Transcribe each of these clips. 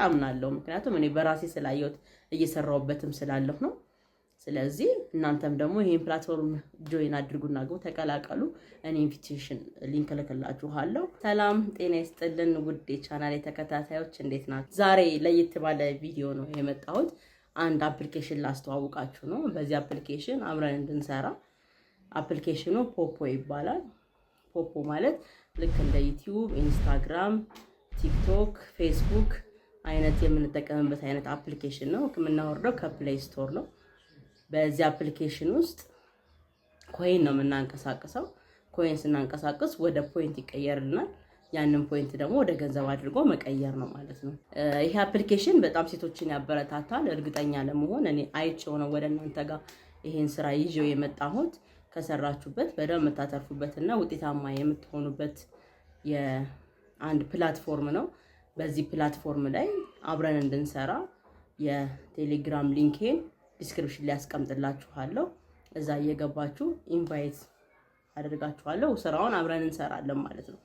አምናለሁ። ምክንያቱም እኔ በራሴ ስላየሁት እየሰራሁበትም ስላለሁ ነው። ስለዚህ እናንተም ደግሞ ይህን platform join አድርጉና ግቡ፣ ተቀላቀሉ። እኔ invitation link እልክላችኋለሁ። ሰላም ጤና ይስጥልን ውድ የቻናሌ ተከታታዮች፣ እንዴት ናችሁ? ዛሬ ለየት ባለ ቪዲዮ ነው የመጣሁት። አንድ application ላስተዋውቃችሁ ነው። በዚህ application አብረን እንድንሰራ። Application ኑ ፖፖ ይባላል። ፖፖ ማለት ልክ እንደ ዩቲዩብ፣ ኢንስታግራም፣ ቲክቶክ፣ ፌስቡክ አይነት የምንጠቀምበት አይነት application ነው። የምናወርደው ከ Play Store ነው። በዚህ application ውስጥ coin ነው የምናንቀሳቅሰው። Coin ስናንቀሳቅስ ወደ point ይቀየርልናል። ያንን point ደግሞ ወደ ገንዘብ አድርጎ መቀየር ነው ማለት ነው። ይሄ application በጣም ሴቶችን ያበረታታል። እርግጠኛ ለመሆን እኔ አይቼው ነው ወደ እናንተ ጋር ይሄን ስራ ይዤው የመጣሁት። ከሰራችሁበት በደንብ የምታተርፉበትና ውጤታማ የምትሆኑበት የአንድ platform ነው። በዚህ platform ላይ አብረን እንድንሰራ የቴሌግራም link ኤን description ላይ አስቀምጥላችኋለሁ። እዛ እየገባችሁ invite አደርጋችኋለሁ። ስራውን አብረን እንሰራለን ማለት ነው።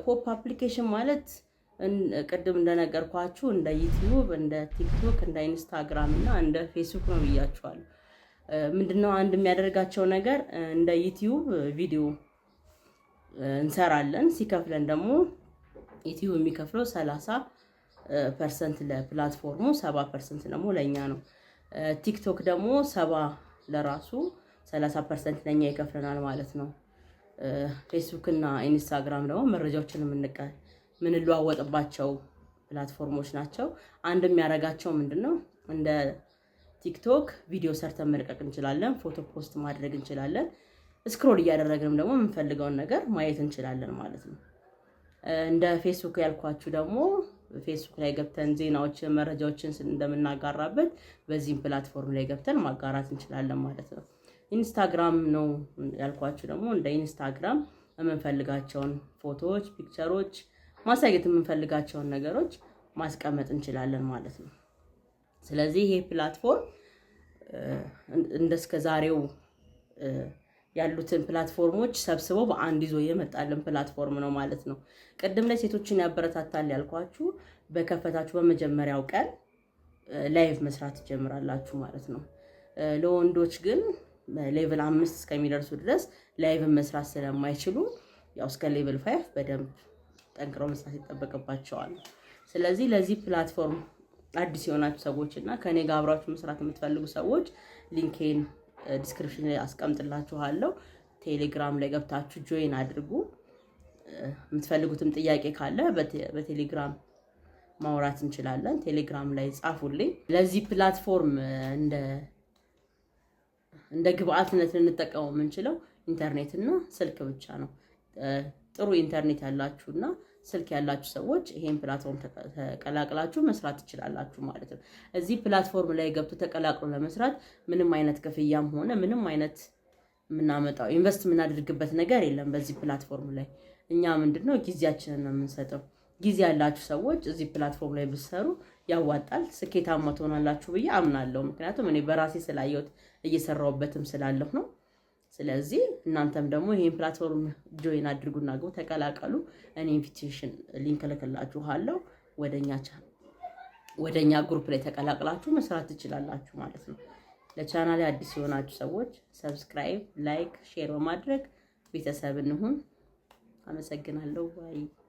ፖፕ application ማለት ቅድም እንደነገርኳችሁ እንደ ዩቲዩብ፣ እንደ ቲክቶክ፣ እንደ ኢንስታግራም እና እንደ ፌስቡክ ነው ብያችኋለሁ። ምንድነው አንድ የሚያደርጋቸው ነገር? እንደ ዩቲዩብ ቪዲዮ እንሰራለን። ሲከፍለን ደግሞ ዩቲዩብ የሚከፍለው 30% ለ platform ኡ፣ 70% ደግሞ ለእኛ ነው። ቲክቶክ ደግሞ 70 ለራሱ፣ 30% ለእኛ ይከፍለናል ማለት ነው። ፌስቡክ እና ኢንስታግራም ደግሞ መረጃዎችን የምንለዋወጥባቸው platform ኦች ናቸው። አንድ የሚያደርጋቸው ምንድን ነው? እንደ ቲክቶክ ቪዲዮ ሰርተን መልቀቅ እንችላለን። ፎቶ post ማድረግ እንችላለን። Scroll እያደረግንም ደግሞ የምንፈልገውን ነገር ማየት እንችላለን ማለት ነው። እንደ ፌስቡክ ያልኳችሁ ደግሞ ፌስቡክ ላይ ገብተን ዜናዎችን፣ መረጃዎችን እንደምናጋራበት በዚህም platform ላይ ገብተን ማጋራት እንችላለን ማለት ነው። ኢንስታግራም ነው ያልኳችሁ ደግሞ እንደ ኢንስታግራም የምንፈልጋቸውን ፎቶዎች፣ picture ኦች፣ ማሳየት የምንፈልጋቸውን ነገሮች ማስቀመጥ እንችላለን ማለት ነው። ስለዚህ ይሄ platform እንደ እስከ ዛሬው ያሉትን platform ኦች ሰብስበው በአንድ ይዞ የመጣልን platform ነው ማለት ነው። ቅድም ላይ ሴቶችን ያበረታታል ያልኳችሁ በከፈታችሁ በመጀመሪያው ቀን live መስራት ትጀምራላችሁ ማለት ነው። ለወንዶች ግን level 5 እስከሚደርሱ ድረስ live መስራት ስለማይችሉ ያው እስከ level 5 በደንብ ጠንክረው መስራት ይጠበቅባቸዋል። ስለዚህ ለዚህ platform አዲስ የሆናችሁ ሰዎች እና ከኔ ጋር አብራችሁ መስራት የምትፈልጉ ሰዎች link ኤን description ላይ አስቀምጥላችኋለሁ። ቴሌግራም ላይ ገብታችሁ join አድርጉ። የምትፈልጉትም ጥያቄ ካለ በቴሌግራም ማውራት እንችላለን። ቴሌግራም ላይ ጻፉልኝ። ለዚህ platform እንደ ግብአትነት ልንጠቀመው የምንችለው ኢንተርኔት እና ስልክ ብቻ ነው። ጥሩ ኢንተርኔት ያላችሁና ስልክ ያላችሁ ሰዎች ይሄን platform ተቀላቅላችሁ መስራት ትችላላችሁ ማለት ነው። እዚህ platform ላይ ገብቶ ተቀላቅሎ ለመስራት ምንም አይነት ክፍያም ሆነ ምንም አይነት የምናመጣው invest የምናደርግበት ነገር የለም። በዚህ platform ላይ እኛ ምንድነው ጊዜያችንን ነው የምንሰጠው። ጊዜ ያላችሁ ሰዎች እዚህ platform ላይ ብትሰሩ ያዋጣል፣ ስኬታማ ትሆናላችሁ ብዬ አምናለሁ። ምክንያቱም እኔ በራሴ ስላየሁት እየሰራሁበትም ስላለሁ ነው። ስለዚህ እናንተም ደግሞ ይሄን platform join አድርጉና ግቡ፣ ተቀላቀሉ። እኔ invitation link እልክላችኋለሁ። ወደኛ group ላይ ተቀላቅላችሁ መስራት ትችላላችሁ ማለት ነው። ለቻናሌ አዲስ የሆናችሁ ሰዎች subscribe፣ like፣ share በማድረግ ቤተሰብ እንሁን። አመሰግናለሁ። Bye.